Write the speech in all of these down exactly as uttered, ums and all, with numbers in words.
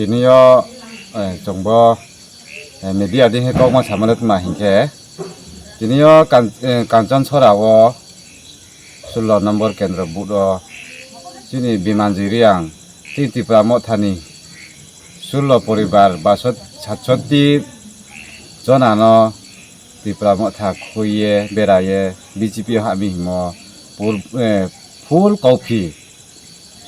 Tini o, eh, chwngbo, eh, media ding khe kokma samano tma hinkhe, tini o Kan-, eh, Kanchanchora o sullo nombor kendro booth o chini Bimanjui Reang, chini Tipra Mothani sullo poribar basot satsotti jonano Tipra Motha khuiye beraye B J P o hapmi himo pur-, eh, full kauphi,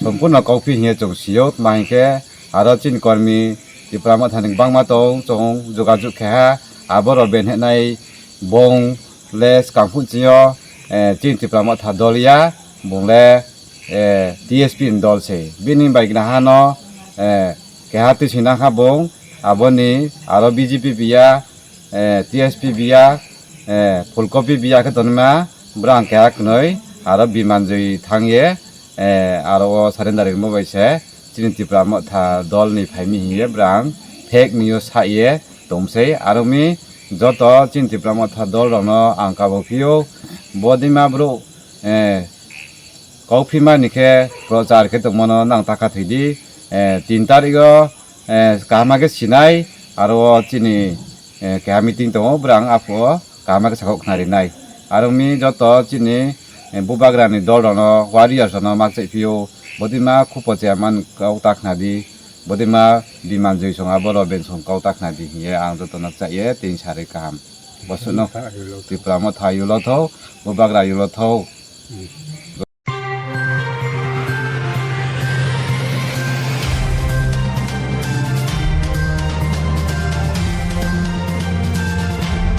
sompurno kauphi hiye chwng sio, tma hinkhe aro chini kormi Tipra Mothani bangma tong chwng jogajog kheha, aborok benhenai bong le skangphut chio, eh, chini Tipra Motha dol ya, bong le, eh, T S P ni dol se. Bini bai gina hano, eh, keha twi sina kha bong, aboni aro B J P biya, eh, T S P biya, eh, Phulkopi biya khe tonima, bwrang keha kwnwi, aro Bimanjui thangye, eh, aro o surrender rimo bai se, chini Tipra Motha dol ni phaimi hiye bwrang fake news saye tongse, aro mi joto chini Tipra Motha dol rokno ang kabo phio, bodima bro, eh, Kokphima ni khe prochar khe tongmano nang taka thwidi, eh, tin tarikh o, eh, kaham khe sinai, aro o chini, eh, keha meeting tongo, bwrang aphuru kaham khe sakhok khna rinai. Aro mi joto chini, eh, bubagra ni dol rokno, warriors rokno ma chai phio, bodima khupo chairman kok ta khna di, bodima Bimanjui song abo Robin song kok ta khna di hiye ang joto no chaiye tin sari kaham. Bosuno Tripura Motha yulo tho, bubagra yulo tho.